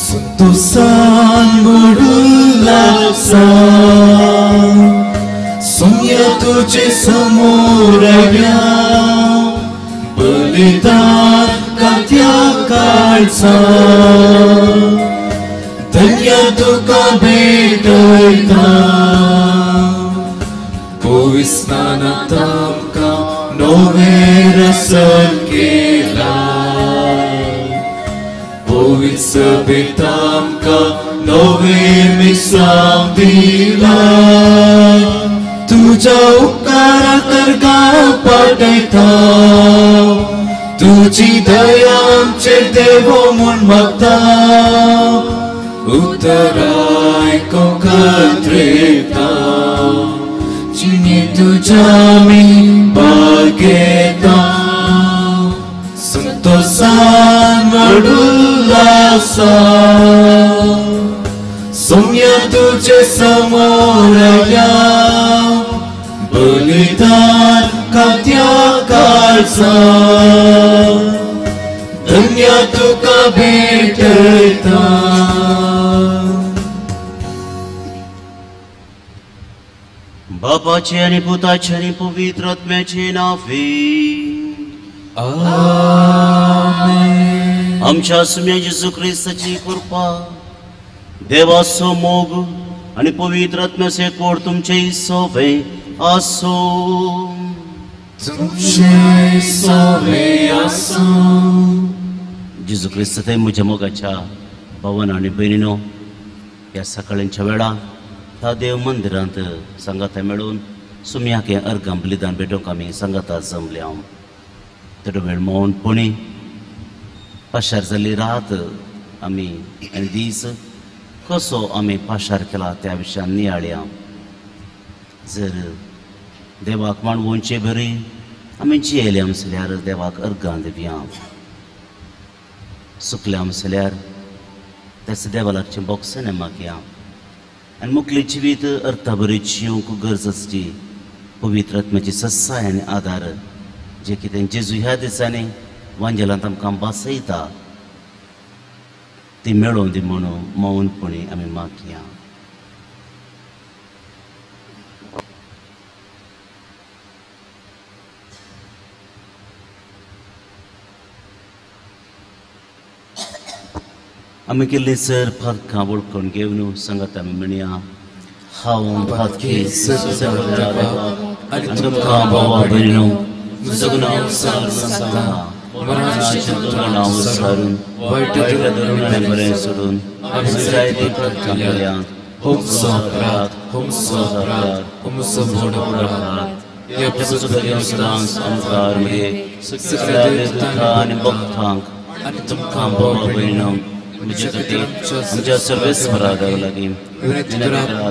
संतोषान उल्लासा सोम्या तुझे समोर या बलिदान कात्या काळचा धन्य तुका भेटयता पवित्र स्नानांत आमकां नवें रसन केलां पवित्र सभेंत आमकां नवें मिसांव दिलां तुज्या उपकाराक अर्गां पाठयता तुजी दया आमचेर देवो म्हूण मागता उतर आयकूंक कातरेता जिणे तुज्या आमी बागेता संतोषान व्हड उल्हासा सोम्या तुजे समोर या बलिदान कात्या काळचा धन्य तुका भेटयता. बापाचे आनी पुताचे आनी पवित्र आत्म्याचे नांवे आमेन. आमच्या सुम्या जेजू क्रिस्ताची कृपा, देवाचो मोग आनी पवित्र आत्म्याचे कोड तुमचे सोवे आसूं. तुमचे सोवे आसूं. जेजू क्रिस्त ते म्हज्या मोगाच्या भावान आनी भयणीनो, ह्या सकाळच्या वेळा ह्या देव मंदिरांत सांगाता मेळून सुम्याक हें अर्गां बलिदान भेटोवंक आमी सांगाता जमल्या. थोडो वेळ मौनपणी पाशार जाल्ली रात आमी आनी दीस कसो आमी पाशार केला त्या विशयान नियाळया. जर देवाक मांडवचे बरी आमी जियेले आमसल्यार देवाक अर्गां दिवया, सुकल्या आमसल्यार त्याच देवा लागचें बोगसणें मागया आनी मुखले जिवीत अर्था बरी जिवंक गरज आसची पवित्र आत्म्याची सस्साय आनी आदार जे कितें जेजू ह्या दिसांनी वांजेलांत आमकां भासयता ती मेळोवन दी म्हणून मौनपणी आमी मागया. आमी केल्ली सर फातकां वळखून घेवन सांगात आमी म्हणया, हांव फातकी आनी तुमकां भावा भयणीनो म्हजो गुन्यांव सांगता, मरणाचें सारून वायट धरून आनी बरें सोडून आमी जायतीं पातकां केल्यांत. हुमसो अपराध, हुमसो अपराध, हुमसो व्हड अपराध. ह्या पुस्तकाचो सदांच आमकार मदीं सगळ्या दुख्खां आनी भक्तांक आनी तुमकां भावा भयणीनो म्हज्या खातीर आमच्या सर्वेस्परा देवा लागीं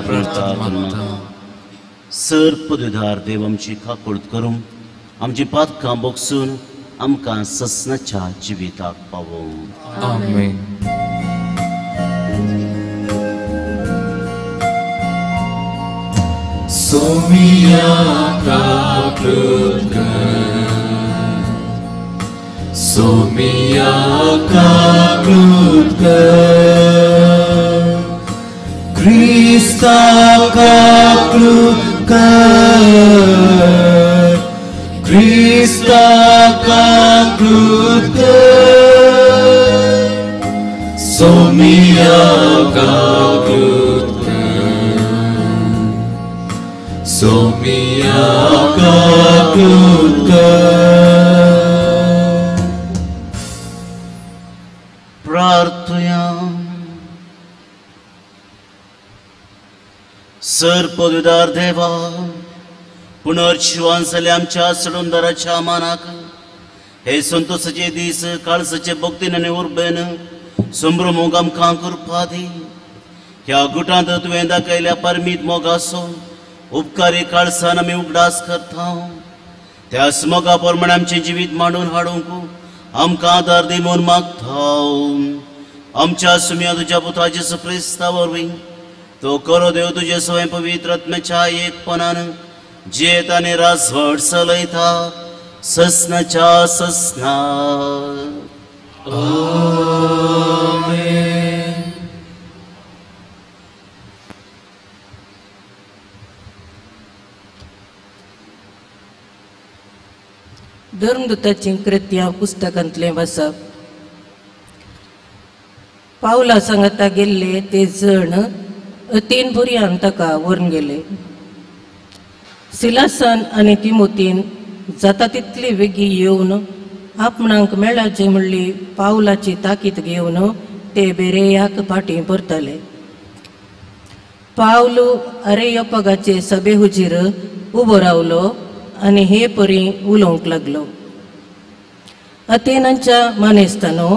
प्रार्थना. सर पदवीधार देव आमची काकूळत करूं, आमची पातकां बोगसून आमकां ससनाच्या जिविताक पावोवं. आमेन. सोमिया काकृत कर, सोमिया काकृत कर, क्रिस्ता काकृत कर, क्रिस्ता काकृत कर, सोमिया काकृत कर, सोमिया काकृत कर. प्रार्थया. सर पदवीदार देवा, पुनर्शिवान जाल्ल्या आमच्या सडुंदराच्या मानाक हे संतोसाचे दीस काळसाचे भक्तीन आनी उर्बेन संभ्रमूंक आमकां कृपा दी. ह्या गुटांत तुवें दाखयल्या परमीत मोगाचो उपकारी काळसान आमी उगडास करता. त्याच मोगा प्रमाणे आमचें जिवीत मांडून हाडूंक आमकां आदार दी म्हूण मागता. आमच्या सुम्या तुज्या पुता जेजू क्रिस्ता वरवीं तो करो देव तुजे सवय पवित्र आत्म्याच्या एकपणान जियेत आनी राजवट चलयता ससनाच्या ससना. आमेन. धर्मदूताची कृत्यां पुस्तकांतलें वाचप. पावला सांगाता गेल्ले ते जण तीन भुरयान ताका व्हरून गेले. सिलासान आनी तिमोतीन जाता तितली वेगीं येवन आपणाक मेळाचे म्हणली पावलाची ताकीत घेवन ते बेरेयाक फाटीं परतले. पावलू अरेयोपगाचे सभे हुजीर उबो रावलो आनी हे परी उलोवंक लागलो. अथेनांच्या मानेस्तानो,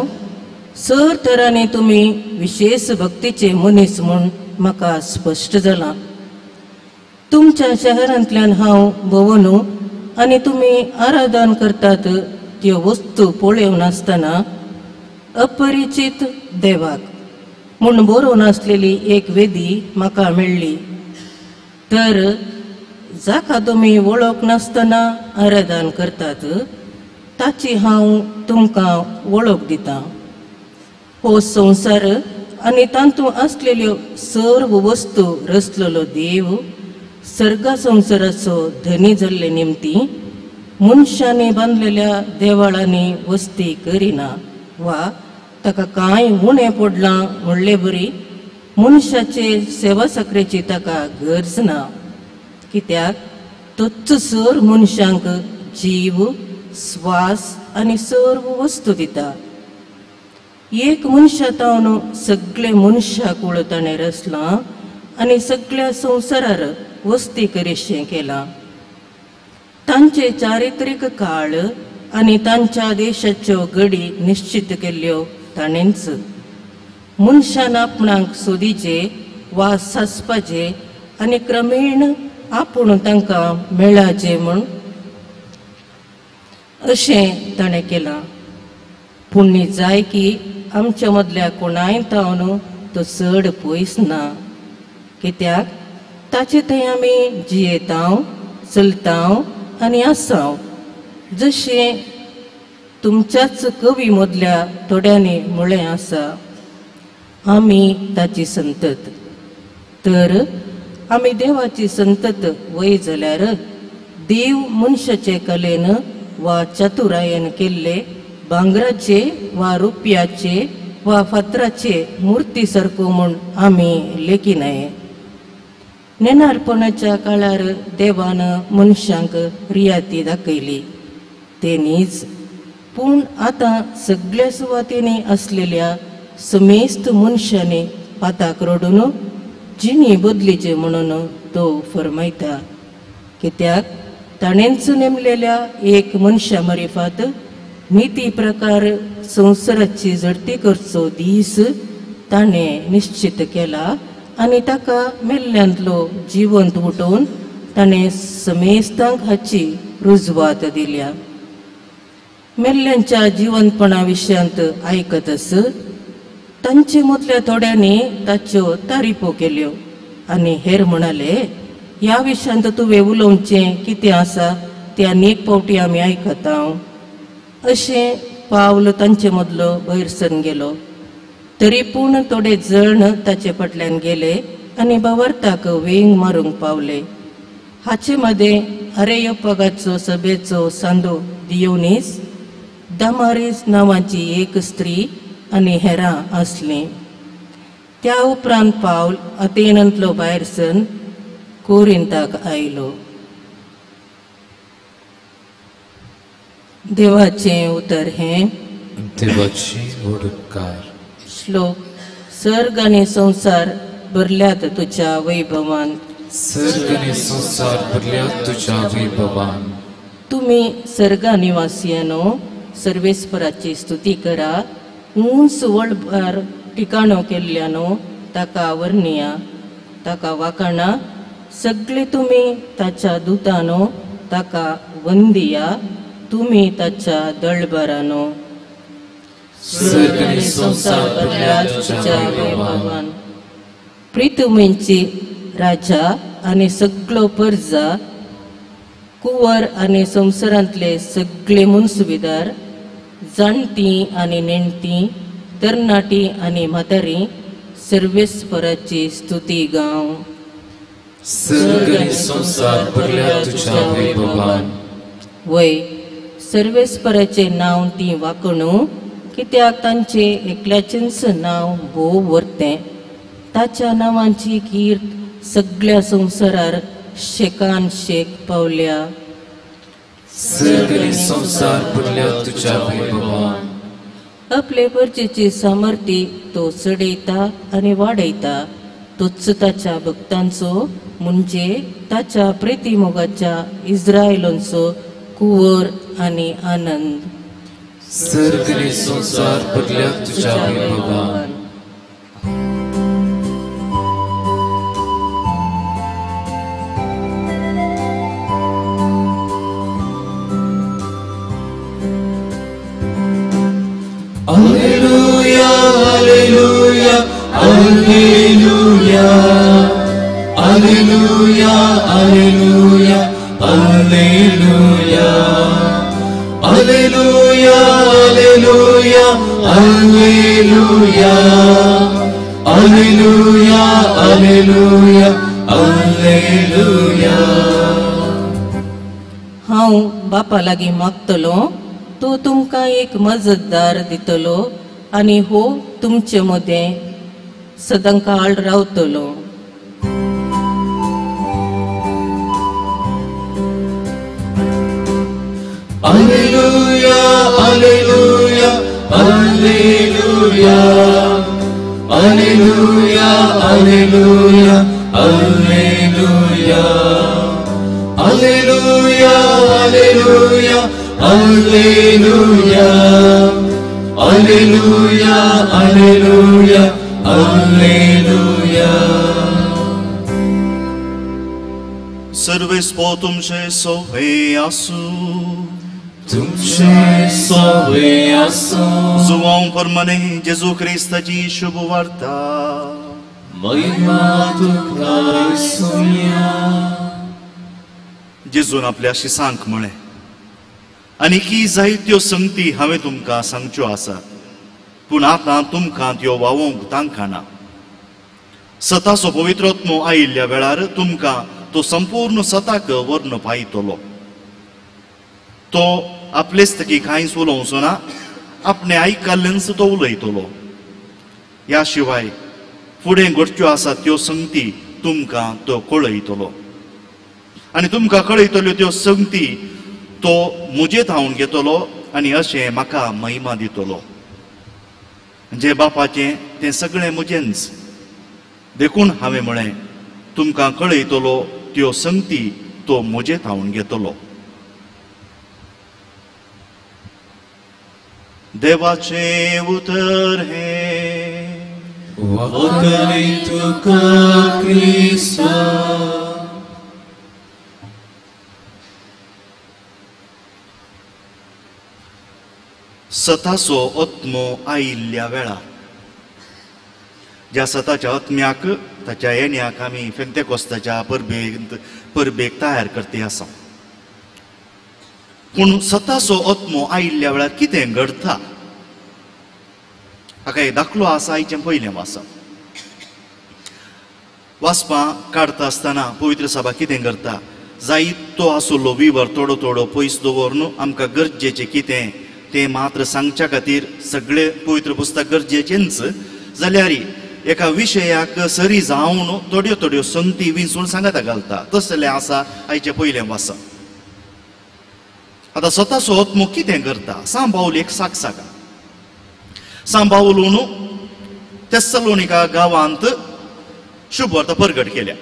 सर तरांनी तुमी विशेष भक्तीचे मनीस म्हूण म्हाका स्पश्ट जालां. तुमच्या शहरांतल्यान हांव भोंवन आनी तुमी आराधन करतात त्यो वस्तू पळोवन आसतना अपरिचीत देवाक म्हूण बरोवन आसलेली एक वेदी म्हाका मेळ्ळी. तर जाका तुमी वळख नासतना आराधन करतात ताची हांव तुमकां वळख दितां. हो संवसार आनी तातूंत आसलेल्यो सर्व वस्तू रचलेलो देव सर्गा संवसाराचो धनी जाल्ले निमती मनशांनी बांदलेल्या देवळांनी वस्ती करिना वा ताका कांय उणें पडलां म्हणले बरी मनशाचे सेवा साकरेची ताका गरज ना. कित्याक तोच सर मनशांक जीव स्वास आनी सर्व वस्तू दिता. एक मनशा तावन सगळे मनशाकूळ ताणें रचलां आनी सगळ्या संवसारार वस्ती करीशें केलां. तांचे चारित्रीक काळ आनी तांच्या देशाच्यो गडी निश्चित केल्ल्यो ताणेंच. मनशान आपणाक सोदीचे वा सासपाचे आनी क्रमेण आपूण तांकां मेळाचें म्हूण अशें ताणें केलां. पूण जाय की आमच्या मदल्या कोणाय तावन तो चड पयस ना. कित्याक ताचे थंय आमी जियेतांव चलतांव आनी आसाव. जशें तुमच्याच कवी मदल्या थोड्यांनी म्हळें आसा, आमी ताची संतत. तर आमी देवाची संतत वय जाल्यार देव मनशाचे कलेन वा चतुरायेन केल्ले भांगराचे वा रुपयाचे वा फातराचे मुर्ती सारको म्हूण आमी लेखिनाय. नेणारपणाच्या काळार देवान मनशांक रियाती दाखयली ते न्हीच, पूण आतां सगळ्या सुवातींनी आसलेल्या समेस्त मनशांनी पाताक रडून जिणी बदलीचे म्हणून तो फरमायता. कित्याक ताणेंच नेमलेल्या एक मनशा मारिफात निती प्रकार संवसाराची झडती करचो दीस ताणें निश्चित केला आनी ताका मेल्ल्यांतलो जिवंत उठोवन ताणें समेस्तांक हाची रुजवात दिल्या. मेल्ल्यांच्या जिवंतपणा विशयांत आयकतच तांचे मदल्या थोड्यांनी ताच्यो तारीफो केल्यो आनी हेर म्हणाले, ह्या विशयांत तुवें उलोवचें कितें आसा तें आनी एक फावटी आमी आयकता. अशें पावल तांचे मदलो भायर सरून गेलो. तरी पूण थोडे जण ताचे फाटल्यान गेले आनी भावार्थाक वेंग मारूंक पावले. हाचे मदें अरेयोपगाचो सभेचो सांदो दियोनीस, दामारीस नांवाची एक स्त्री आनी हेरां आसलीं. त्या उपरांत पावल अथेनांतलो भायर सरून कोरिंताक आयलो. देवाचें उतर हें. देवाची उपकार. श्लोक. सर्ग आनी संवसार भरल्यात तुज्या वैभवान. सर्ग आनी संवसार भरल्यात तुज्या वैभवान. तुमी सर्गा निवासियांनो सर्वेस्पराची स्तुती करा. उंच वळबार ठिकाणो केल्ल्यानो ताका वर्णिया, ताका वाखाणा. सगळे तुमी ताच्या दुतानो ताका वंदिया, तुमी ताच्या दळबरानो. सर्ग आनी संवसार भरल्यात तुज्या वैभवान. प्रितुमेंची राजा आनी सगळो परजा, कुंवर आनी संवसारांतले सगळे मुनसुबीदार, जाणटीं आनी नेणटीं, तरणाटीं आनी म्हातारीं सर्वेस्पराची स्तुती गाव. सर्ग आनी संवसार भरल्यात तुज्या वैभवान. वय सर्वेस्पराचें नांव ती वाखणू, कित्याक तांचें एकल्याचेंच नांव भोव व्हरतें. ताच्या नांवाची कीर्त सगळ्या संवसारार शेकान शेक पावल्या. सर्ग आनी संवसार भरल्यात तुज्या वैभवान. आपले परचेची सामर्थ्य तो चडयता आनी वाडयता. तोच ताच्या भक्तांचो म्हणजे ताच्या प्रेतीमोगाच्या इस्रायलांचो कुंवर आनी आनंद. सर्ग आनी संवसार भरल्यात तुज्या वैभवान. Alleluia, alleluia, alleluia, alleluia, alleluia, alleluia, alleluia, alleluia, alleluia, alleluia, alleluia, alleluia. हांव बापा लागीं मागतलो, तो तुमकां एक मजतदार दितलो आनी हो तुमचे मदें सदांकाळ रावतलो. Alleluia, alleluia, alleluia, alleluia, alleluia, alleluia, alleluia, alleluia, alleluia, alleluia, alleluia, alleluia. सर्वेस्पो तुमचे सोवे आसूं. तुमचे सोवे आसूं. जुवांव परमने जेजू क्रिस्ताची शुभ वार्ता. महिमा तुका सुया. जेजून आपल्या शिसांक म्हळें, आनी की जायत्यो संगती हांवें तुमकां सांगच्यो आसात, पूण आतां तुमकां त्यो वावोवंक तांकां ना. सताचो पवित्रात्मो आयिल्ल्या वेळार तुमकां तो संपूर्ण सताक वर्ण पायतलो. तो आपलेच तकी कांयच उलोवचो ना, आपणे आयकल्लेंच तो उलयतलो. ह्या शिवाय फुडें घडच्यो आसात त्यो संगती तुमकां तो कळयतलो, आनी तुमकां कळयतल्यो त्यो संगती तो म्हजे थावन घेतलो आनी अशें म्हाका महिमा दितलो. जे बापाचें तें सगळें म्हजेंच, देखून हांवें म्हळें तुमकां कळयतलो त्यो संगती तो म्हजे थावन घेतलो. देवाचें उतर हें. वखणी तुका क्रिस्ता. सताचो आत्मो आयिल्ल्या वेळार ज्या सताच्या आत्म्याक ताच्या येण्याक आमी फेंतेकोस्ताच्या परबेक तयार करते आसा. पूण सताचो आत्मो आयिल्ल्या वेळार कितें घडता हाका एक दाखलो आसा. आयचें पयलें वाचप वाचपां काडटा आसतना पवित्र सभा कितें करता, जायतो आसलो विवर थोडो थोडो पयस दवरून आमकां गरजेचें कितें तें मात्र सांगच्या खातीर सगळें पवित्र पुस्तक गरजेचेंच जाल्यार एका विशयाक सरी जावन थोड्यो थोड्यो संगती विंचून सांगाता घालता. तसलें आसा आयचें पयलें वाचप. आतां स्वताचो आत्मो कितें करता, सांबावल एक साक सागा. सांबावलून तेस्सलोनिका गांवांत शुभवार्ता परगट केल्या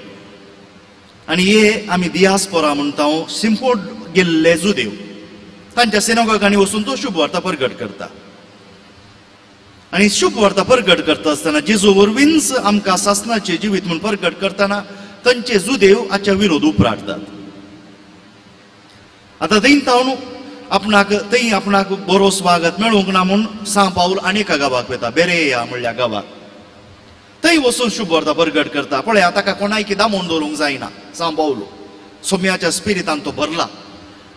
आनी हे आमी दियास्पोरा म्हणटा सिम्पोट गेल्ले जुदेव तांच्या सिनागोगांनी वचून तो शुभवार्ता परगट करता. आनी शुभवार्ता परगट करता आसतना जेजू वरवींच आमकां सासनाचें जिवीत म्हूण परगट करतना तांचे जुदेव हाच्या विरोध उपराटतात. आतां थंय तावन आपणाक थंय आपणाक बरो स्वागत मेळूंक ना म्हूण सां पावल आनी एका गांवाक वता, बेरेया म्हणल्या गांवाक. थंय वचून शुभवार्ता परगट करता. पळया ताका कोणायकी दामोवन दवरूंक जायना. सां पावलो सोम्याच्या स्पिरितान तो भरला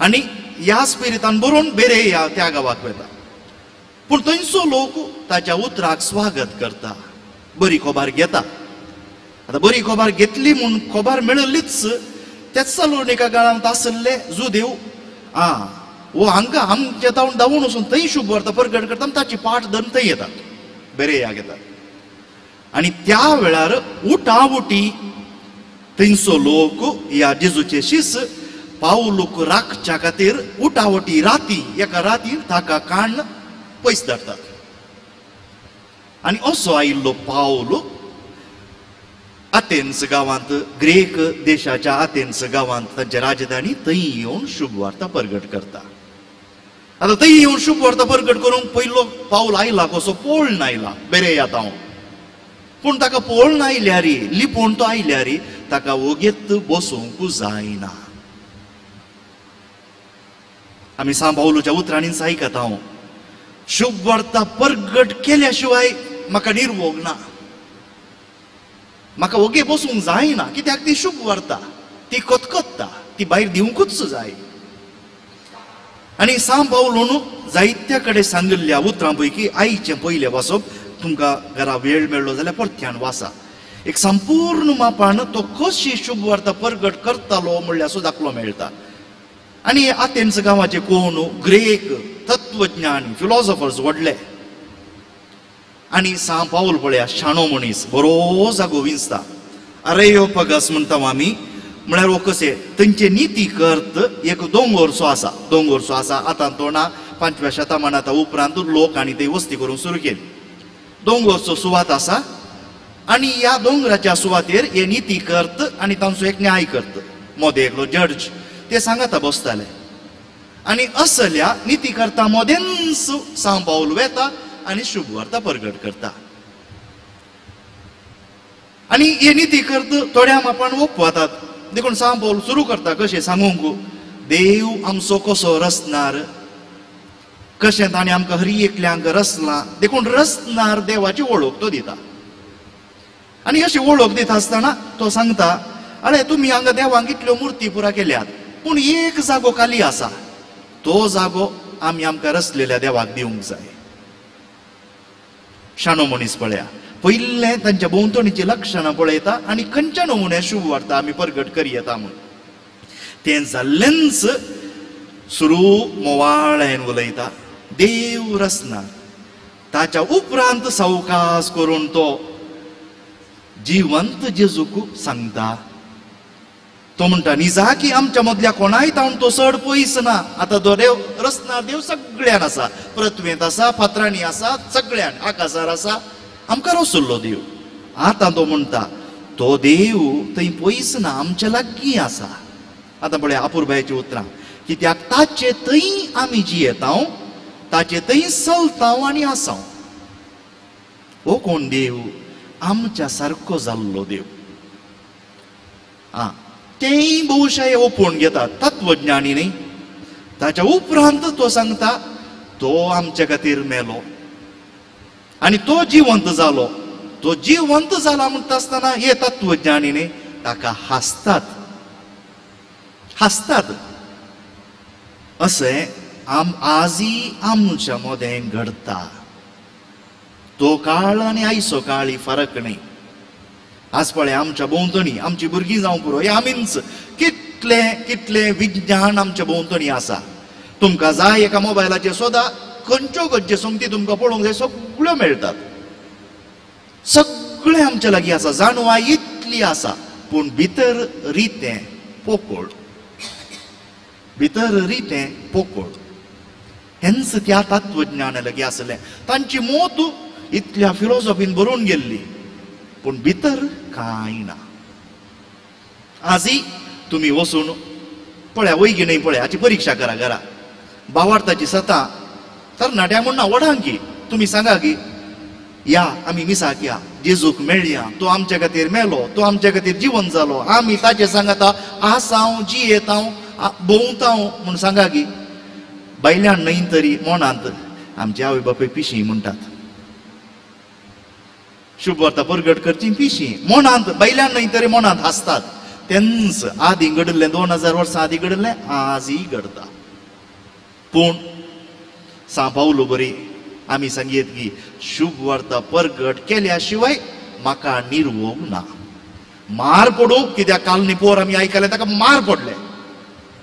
आनी ह्या स्पिरितान भरून बेरेया त्या गांवाक वता. पूण थंयचो लोक ताच्या उतराक स्वागत करता, बरी खबर घेता. आतां बरी खबर घेतली म्हूण खबर मेळिल्लीच तेस्सलोनिका गांवांत आशिल्ले जुदेव आं वो हांगा आमच्या तावन धांवून वचून थंय शुभवार्ता परगट करता, ताची पाट धरून थंय येतात, बेरेयाक येतात. आनी त्या वेळार उटाउटी थंयचो लोक ह्या जेजूचे शीस पावलूक राखच्या खातीर उटावटी राती एका राती ताका काण्ण पयस धाडटात. आनी असो आयिल्लो पावल आथेन्स गांवांत, ग्रेक देशाच्या आथेन्स गांवांत तांच्या राजधानी थंय येवन शुभवार्ता परगट करता. आतां थंय येवन शुभवार्ता परगट करूंक पयलो पावल आयला कसो पोळ्ण आयला बेरेया तावन. पूण ताका पोळ्ण आयल्यार, लिपोवन तो आयल्यार ताका वोगेत बसूंक जायना. आमी सां पावलूच्या उतरांनीच आयकता हांव, शुभवार्ता परगट केल्या शिवाय म्हाका निर्वोग ना, म्हाका ओगे बसूंक जायना. कित्याक ती शुभवार्ता ती कतकत्ता, ती भायर दिवंकूच जाय. आनी सां पावलून जायत्या कडेन सांगिल्ल्या उतरां पैकी आयचें पयलें वाचप तुमकां घरा वेळ मेळ्ळो जाल्यार परत्यान वाचा. एक संपूर्ण मापान तो कशी शुभवार्ता परगट करतालो म्हणल्यार असो दाखलो मेळटा. आनी आथेन्स गांवाचे कोण ग्रेक तत्वज्ञानी फिलॉसॉफर्स व्हडले. आनी सां पावल पळया शाणो मनीस बरो जागो विंचता. अरेयोपगस म्हणटा आमी, म्हळ्यार हो कशें थंयचे निती कर्त एक दोंगरसो आसा, दोंगरसो आसा. आतां तो ना 5व्या शतमानाता उपरांत लोक आनी थंय वस्ती करूंक सुरू केली. दोंगरचो सुवात आसा आनी ह्या दोंगराच्या सुवातेर हे निती कर्त आनी तांचो एक न्याय कर्त मोदें एकलो जड्ज ते सांगाता बसताले. आनी असल्या निती कर्ता मोदेंच सां पावल वेता आनी शुभवार्ता परगट करता. आनी हे निती कर्त थोड्या मापान ओपवातात. देखून सां पावल सुरू करता कशें सांगूंक, देव आमचो कसो रचणार, कशें ताणें आमकां हरी एकल्यांक रचला, देखून रचणार देवाची वळख तो दिता. आनी अशी वळख दिता आसतना तो सांगता, अरे तुमी हांगा देवांक इतल्यो मुर्ती पुरा केल्यात, पूण एक जागो खाली आसा, तो जागो आमी आमकां रचलेल्या देवाक दिवंक जाय. शाणो मनीस पळया पयलें तांच्या भोंवतणीचीं लक्षणां पळयता आनी खंयच्या नमुन्या शुभवार्ता आमी परगट करयेता म्हूण. तें जाल्लेंच सुरू मोवाळ्यान उलयता, देव रचणार. ताच्या उपरांत सावकास करून तो जिवंत जेजूक सांगता. तो म्हणटा निजाकी आमच्या मदल्या कोणाय तावन तो चड पयस ना. आतां तो देव रचणार देव सगळ्यान आसा, पृथ्वेंत आसा, फातरांनी आसा, सगळ्यान आकाशार आसा, आमकां रचल्लो देव. आतां तो म्हणटा तो देव थंय पयस ना, आमच्या लागीं आसा. आतां पळय अपुरबायेचीं उतरां, कित्याक ताचे थंय आमी जियेता, ताचे थंय चलता आनी आसा. हो कोण देव? आमच्या सारको जाल्लो देव. आं तेंय बहुशा ओपून घेतात तत्वज्ञानी न्ही. ताच्या उपरांत तो सांगता तो आमच्या खातीर मेलो आनी तो जिवंत जालो, तो जिवंत जाला म्हणटा आसतना हे तत्वज्ञानी न्ही ताका हांसतात हांसतात. अशें आजय आमच्या मदें घडता. तो काळ आनी आयचो काळ ही फरक न्ही. आज पळय आमच्या भोंवतणी आमची भुरगीं जावं पुरो, हे आमीच कितले कितले विज्ञान आमच्या भोंवतणी आसा. तुमकां जाय एका मोबायलाचेर सोदा, खंयच्यो खंयच्यो संगती तुमकां पळोवंक जाय सगळ्यो मेळटात. सगळें आमच्या लागीं आसा, जाणवाय इतली आसा, पूण भितर रितें पोकोळ, भितर रितें पोकोळ. हेंच त्या तत्वज्ञाना लागीं आसलें. तांची मोत इतल्या फिलोसॉफीन भरून गेल्ली, पूण भितर कांय ना. आजय तुमी वचून पळया, वयगी न्हय पळया, हाची परिक्षा करा घरा. बावार्थाची सता तरणाट्या म्हूण ना, व्हडांक तुमी सांगा की या आमी मिसाक या, जेजूक मेळया, तो आमच्या खातीर मेलो, तो आमच्या खातीर जिवन जालो, आमी ताचे सांगाता आसाव जियेताव भोंवताव म्हूण सांगा की. भायल्यान न्हय तरी मनांत आमचे आवय बापूय पिशी म्हणटात. शुभ वार्ता परगट करची पिशी मनांत, भायल्यान न्हय तरी मनांत हांसतात. तेंच आदीं घडिल्लें, 2000 वर्सां आदीं घडिल्लें आजय घडता. पूण सांव पावलो बरी आमी सांगयत की शुभ वार्ता परगट केल्या शिवाय म्हाका निर्वोग ना. मार पडूं कित्याक काल न्ही पोर आमी आयकलें ताका मार पडले,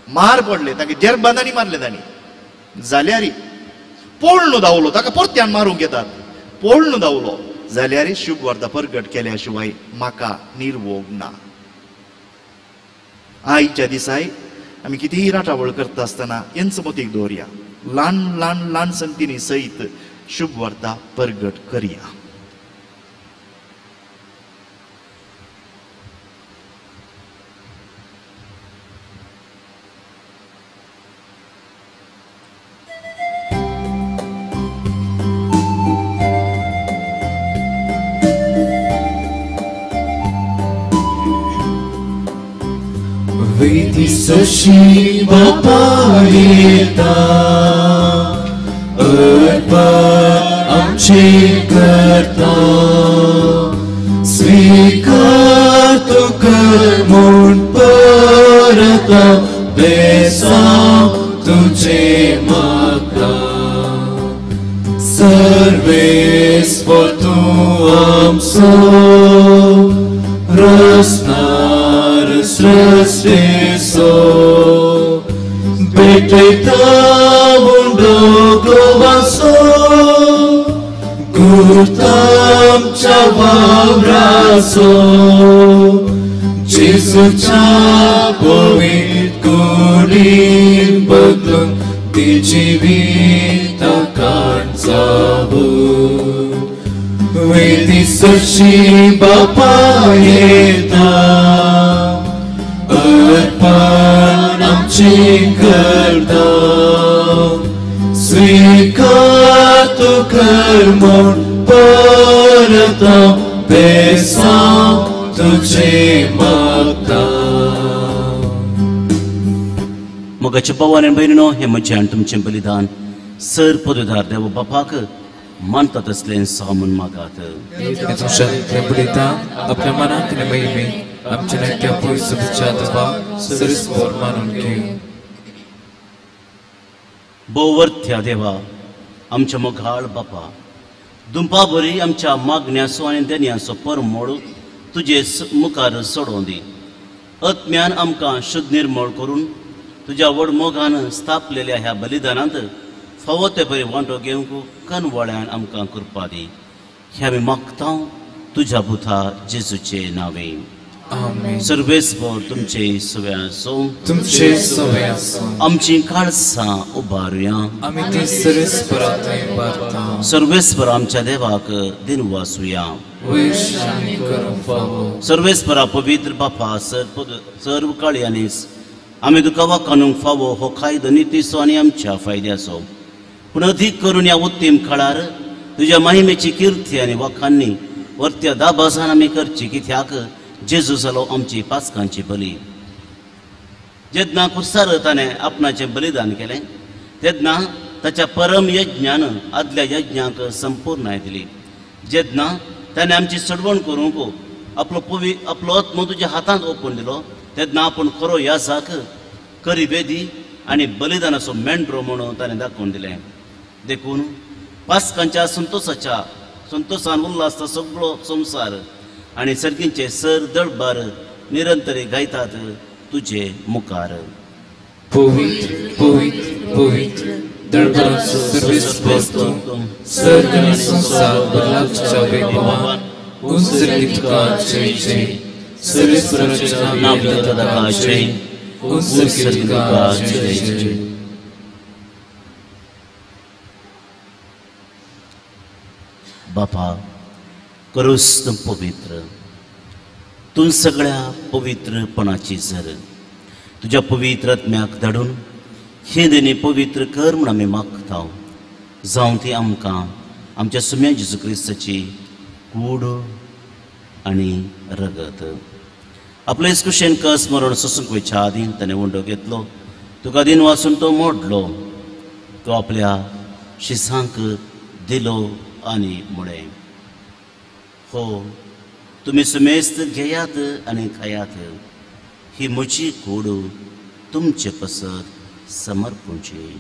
मार पडले ताका जेरबांदांनी मारले तांणी. जाल्यार पोळणू धांवलो, ताका परत्यान मारूंक येतात, पोळणू धांवलो. जाल्यार शुभ वार्ता परगट केल्या शिवाय म्हाका निर्वोग ना. आयच्या दिसाय आमी कितेंय राटावळ करता आसतना हेंच मतीक दवरया, ल्हान ल्हान ल्हान संगतींनी सयत शुभ वार्ता परगट करया. सशी बापा येता अर्पण आमचे करता, स्वीकार तूं कर म्हूण परत बेसांव तुजें मागता. सर्वेस्पर तूं आमचो रसनार सृश्टीचो, भेटयता मुंडो गोवाचो, गुर्तामच्या वावराचो, जेजूच्या पवित्र कुडीन बदलून ती जिविता काणजावू. वेदी सशी बापा येता अर्पण आमचें करता, स्वीकार तूं कर म्हूण परत बेसांव तुजें मागता. मोगाचे भाव आनी भयणीनो, हें म्हजें आनी तुमचें बलिदान सर पदुदार देव बापाक मानता तसलें सामून मागात. बलिदान आपल्या मनाक आनी महिमेक आमच्या नाट्या पयस देवा सर्वेस्पर मानून घेवं. भोवर्थ्या देवा, आमच्या मोगाळ बापा, दुंपा बरी आमच्या मागण्याचो आनी देण्याचो परमोड तुजे मुखार सोडोवन दी. आत्म्यान आमकां शुद्ध निर्मळ करून तुज्या व्हड मोगान स्थापलेल्या ह्या बलिदानांत फावो ते बरी वांटो घेवंक कनवाळ्यान आमकां कृपा दी. ह्या आमी मागता तुज्या पुता जेजूचे नांवे. सर्वेस्पर तुमचे सवे आसूं, तुमचे सवे आसूं. आमची काळसां उबारुया, आमी ती सर्वेस्परा थंय उबारता. सर्वेस्पर आमच्या देवाक दिनवासुया. सर्वेस्परा पवित्र बापा, सर्व काळयांनी आमी तुका वाकानूंक फावो हो कायदो नितीचो आनी आमच्या फायद्याचो, पूण अदीक करून ह्या उत्तीम काळार तुज्या महिमेची किर्ती आनी वाखांनी वरत्या दाबासान आमी करची, कित्याक जेजू जालो आमची पासकांची बली. जेन्ना कुर्सार ताणें आपणाचें बलिदान केलें तेन्ना ताच्या परम यज्ञान आदल्या यज्ञाक संपूर्णाय दिली. जेन्ना ताणें आमची सडवण करूंक आपलो आत्मो तुज्या हातांत ओपून दिलो तेन्ना आपूण खरो याजाक करी वेदी आनी बलिदानाचो मेंढरो म्हणून ताणें दाखोवन दिलें. देखून पास्कांच्या संतोसाच्या संतोसान उल्हासता सगळो संवसार आनी सर्गींचे सर दळबार निरंतरी गायतात तुजे मुखार. पवित्र पवित्र पवित्र दळबाराचो सर्वेस्पर तूं, सर्ग आनी संवसार भरला तुज्या वैभवान. उंच सर्गीं तुका जय जय, सर्वेस्पराच्या नांवान तुका जय, उंच सर्गीं तुका जय जय. बापा करूस तूं पवित्र, तूं सगळ्या पवित्रपणाची जर तुज्या पवित्र आत्म्याक धाडून हे देणे पवित्र कर म्हूण आमी मागता. जावं ती आमकां आमच्या सुम्या जेजू क्रिस्ताची कूड आनी रगत. आपले कुशेन कस मरण सोसूंक वयच्या आदीं ताणें उंडो घेतलो, तुका दिन वाचून तो मोडलो, तो आपल्या शिसांक दिलो आनी म्हळें, हो तुमी सुमेस्त घेयात आनी खायात, ही म्हजी कूड तुमचे पसत समर्पूंची.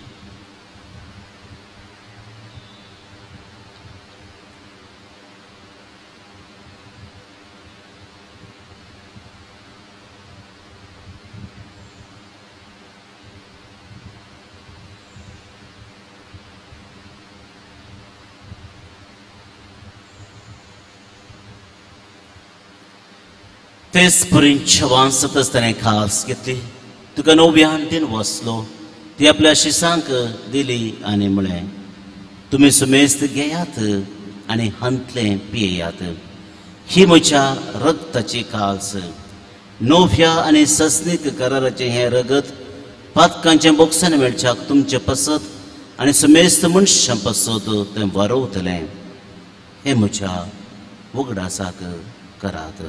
तेच परीन वांसतच ताणें खास घेतली, तुका नव्यान दिन वसलो, ती आपल्या शिसांक दिली आनी म्हळें, तुमी सुमेस्त घेयात आनी हांतलें पियेयात, ही म्हज्या रगताची काल्स. नव्या आनी सस्नीक कराराचें हें रगत पातकांचें बोक्सान मेळच्याक तुमचे पसत आनी सुमेस्त मनशां पसत तें वारवतलें. हें म्हज्या उगडासाक करात.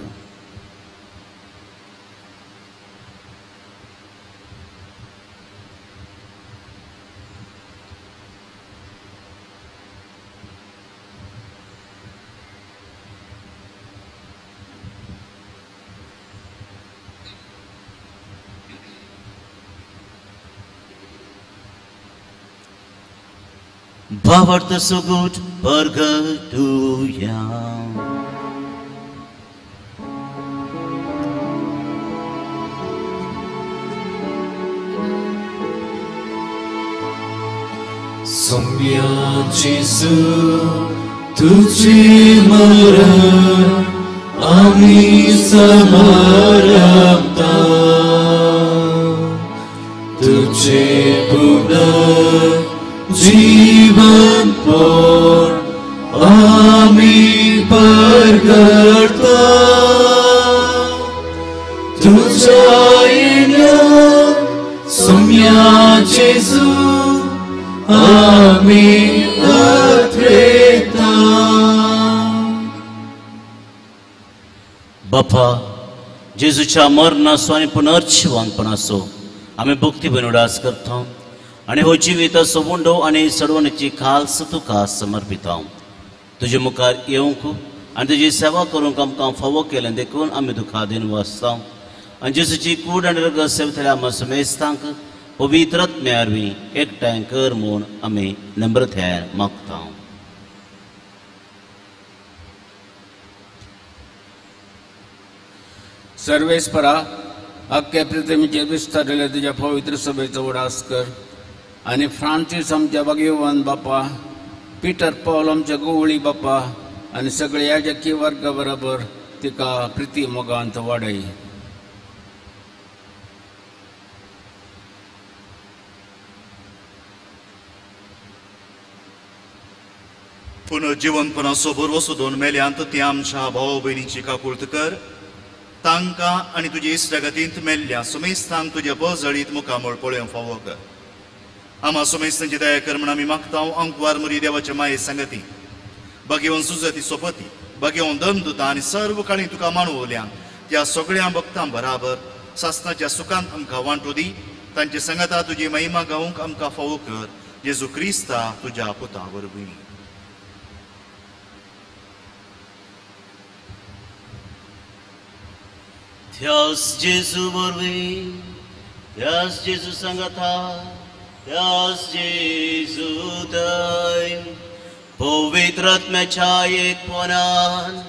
भावार्थ सुगूट परगटुया. सोम्या जेजू तुझे मरण आमी समर्पता, तुझे पुनर्जीवन पण आमी परगटता, तुझ्या येण्या सोम्या जेजू आमी अत्रेता. बापा जेजूच्या मरणाचो आनी पुनर्जिवनपणाचो आमी भक्ती उडास करता आनी हो जिविताचो उंडो आनी सडवणेची खास तुका समर्पिता. तुजे मुखार येवंक आनी तुजी सेवा करूंक आमकां फावो केलें देखून आमी तुका दिन वाचता आनी जेजूची कूड आनी रगत सेवतल्या आमकां समेस्तांक पवित्र आत्म्या वरवीं एकठांय कर म्हूण आमी नम्रतायेन मागता. सर्वेस्परा अख्ख्या पृथ्वीचेर विस्तारलेल्या तुज्या पवित्र सभेचो उडास कर आनी फ्रांसीस आमच्या भाग्यवान बापा, पिटर पावल आमच्या गोवळी बापा आनी सगळे याजकी वर्गा बरोबर तिका प्रिती मोगांत वाडय. पुनर्जिवनपणाचो भरवसो दोन मेल्यांत ती आमच्या भाव भयणीची काकुळत कर, तांकां आनी तुजे इश्टागतींत मेल्ल्या सुमेस्तांक तुज्या बजळीत मुखामळ पळोवंक फावो कर. आमा सुमेस्तांची दया कर म्हण आमी मागता. अंकवार मुरी देवाचे माये सांगती भाग्यवन सुजती सोपती भाग्यवन दमदुता आनी सर्व काळी तुका मानवल्यान त्या सगळ्या भक्तां बराबर सासनाच्या सुखांत आमकां वांटू दी. तांचे सांगाता तुजी महिमा गावंक आमकां फावो कर, जेजू क्रिस्ता तुज्या पुता वरवीं. त्यास जेजू वरवीं, त्यास जेजू सांगाता, त्यास जेजू थंय पवित्र आत्म्याच्या एकपणान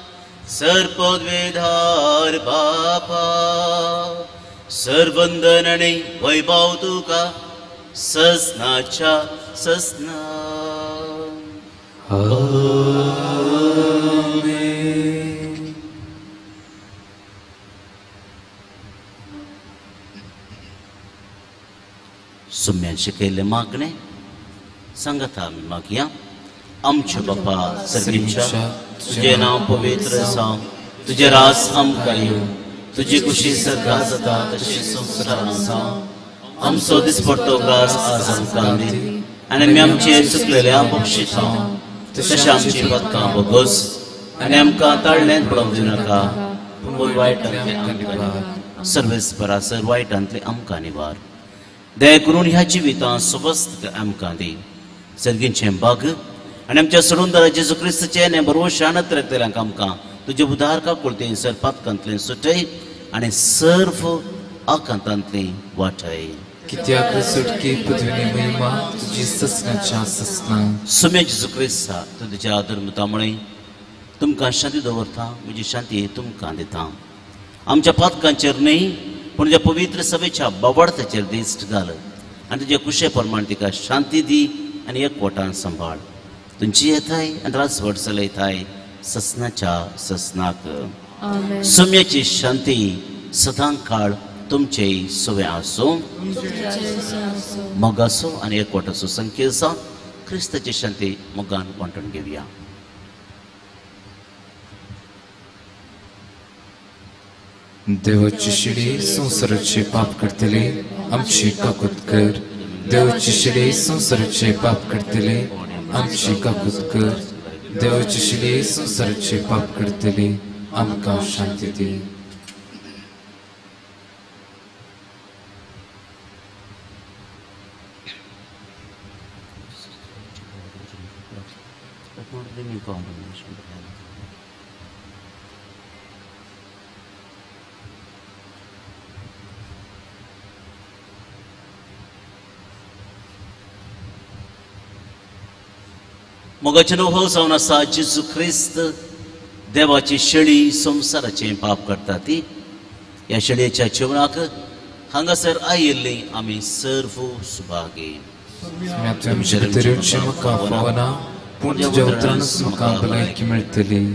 सर्पद्वेधार बापा सर्वंदन आनी वैभव तुका ससनाच्या ससना. आमेन. सुम्यान शिकयल्लें मागणें सांगाता आमी मागया. आमचे बापा सर्गीच्या, तुजें नांव पवित्र जावं, तुजें राज आमकां येवं, तुजी कुशी सर्गां जाता तशी संवसारांत जावं. आमचो दिसपडटो ग्रास आज आमकां दी आनी आमी आमचे चुकलेल्या बक्षितां तशें आमची पदकां बोगस आनी आमकां ताळ्ळेंत पडोवंक दिवनाका, पूण वायटांतलें आमकां निवार. सर्वेस परासर वायटांतलें आमकां निवार. दया करून ह्या जिवितांत सुबस्त आमकां दी. सर्गीचें बाग आनी आमच्या सोडूनदारा जेजू क्रिस्ताचें आनी बरोवशान रक्तल्यांक आमकां तुजे उदार काकुळतेन सर पातकांतलें सुटय आनी सर्व आकांतांतलें वाटय. कित्याक सुटकी पृथ्वी महिमा तुजी ससनाच्या ससना. सुम्या जेजू क्रिस्ता, तूं तुज्या धर्मतामुळे तुमकां शांती दवरता, म्हजी शांती तुमकां दिता. आमच्या पातकांचेर न्हय पूण तुज्या पवित्र सभेच्या बावडताचेर दिश्ट घाल आनी तुज्या कुशे प्रमाण तिका शांती दी आनी एकवटान सांबाळ. तुमची येताय आनी राजवट चलयताय ससनाच्या ससनाक. सुम्याची शांती सदां काळ तुमचे सवे आसूं. मोगाचो आनी एकवटाचो संकेत जावन क्रिस्ताची शांती मोगान वांटून घेवया. देवाची शिडी संवसाराचे पाप करतले आमची काकूत कर. देवाची शिडी संवसाराचे पाप करतले आमची काकूत कर. देवाची शिडी संवसाराचे पाप करतले आमकां शांती दी. मोगाचें अनुभव जावन आसा जेजू क्रिस्त देवाची शेळी संवसाराचें पाप करता ती. ह्या शेळयेच्या जेवणाक हांगासर आयिल्ली आमी सर्व सुभागी. तुमचे भितर येवचें म्हाका फावना, पूण तुज्या उतरानच म्हाका भलायकी मेळटली.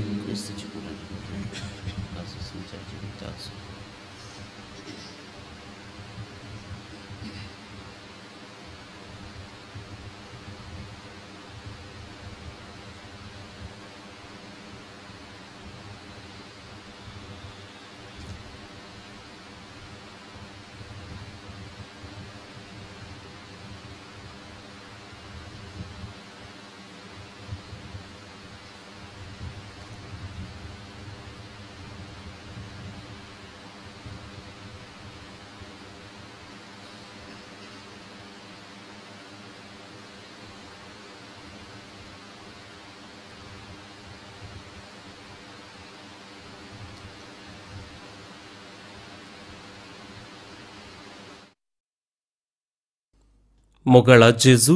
मोगाळा जेजू,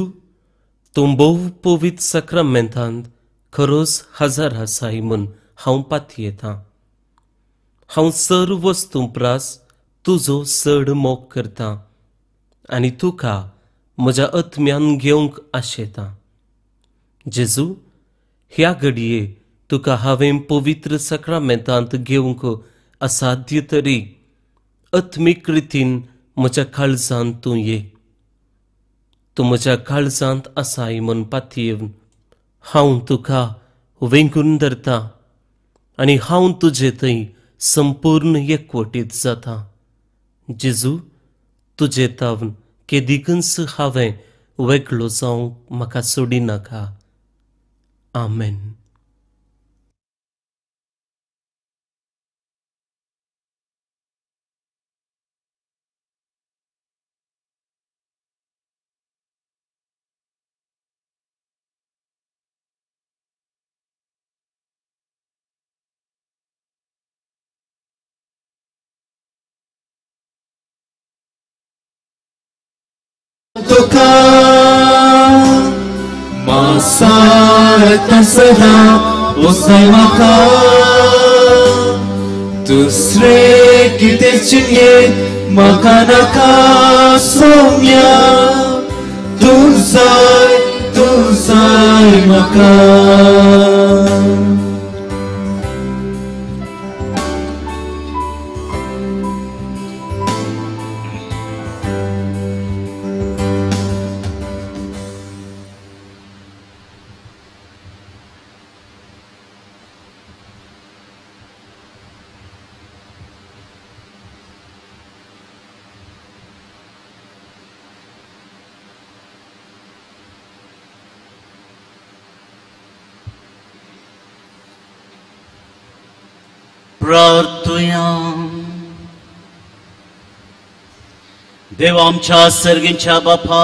तूं भोव पवित्र साक्रामेंतांत खरोच हजार आसाय म्हूण हांव पातयेतां. हांव सर्व वस्तूं प्रास तुजो चड मोग करतां आनी तुका म्हज्या आत्म्यान घेवंक आशेतां. जेजू, ह्या घडये तुका हांवें पवित्र साक्रामेंतांत घेवंक असाध्य तरी आत्मीक रितीन म्हज्या काळजांत तूं ये. तूं म्हज्या काळजांत आसाय म्हूण पातयेवन हांव तुका वेंगून धरतां आनी हांव तुजे थंय संपूर्ण एकवटीत जाता. जेजू, तुजे तावन केदिकूच हांवें वेगळो जावंक म्हाका सोडिनाका. आमेन. तुका मासारता सदा ओसाय म्हाका दुसरे कितें चिंतये म्हाका नाका सोम्या तूं जाय म्हाका. प्रार्थुया. देव आमच्या सर्गींच्या बापा,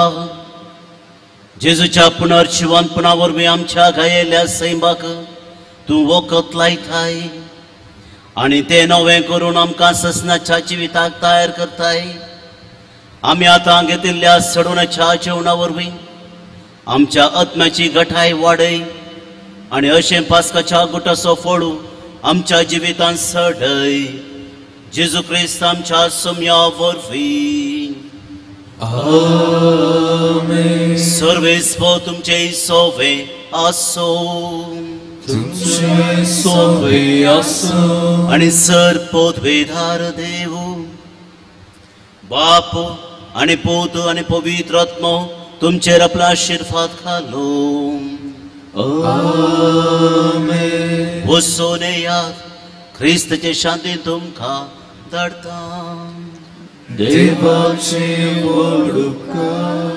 जेजूच्या पुनर्जिवंतपणा वरवीं आमच्या घायेल्ल्या सैमाक तूं वखद लायताय आनी तें नवें करून आमकां ससनाच्या जिविताक तयार करताय. आमी आतां घेतिल्ल्या सडवण्याच्या जेवणा वरवीं आमच्या आत्म्याची गठाय वाडय आनी अशें पास्काच्या गुटाचो फोडू आमच्या जिवितांत सडय. जेजू क्रिस्त आमच्या सोम्या वरवीं. आमेन. सर्वेस्पो तुमचे सोवे आसो, तुमचे सोवे आसो. आनी सर पदवेधार देव बाप आनी पूत आनी पवित्र आत्मो तुमचेर आपला आशिर्वाद घालो. आमेन. वचून येयात, क्रिस्ताचे शांती तुमकां धाडटा. देवाचे व्हड उपकार.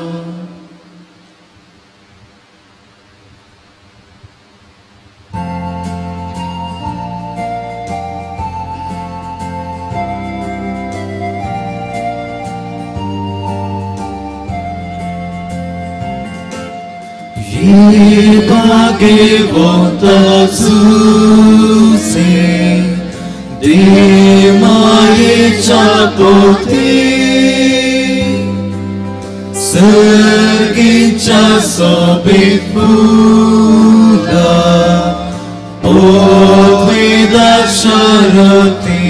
Bhagavata Zuse Dimaye Chapoti Sergicha Sobit Buddha Podvida Sharati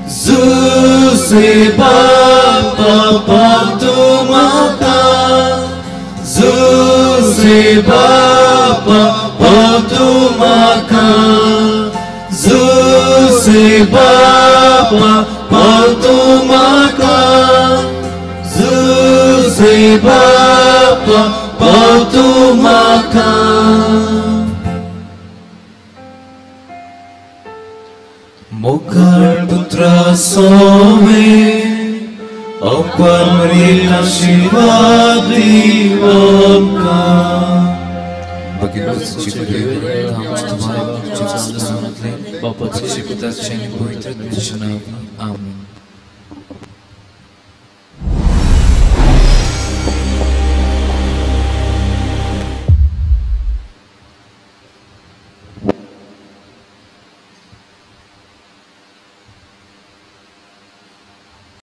Zuse Bapa Patumata Zuse Bapa Patumaka Zuse Bapa Patumaka Zuse Bapa Patumaka. Mokar Putra Some Apamrita Shiva Divamka. Amen.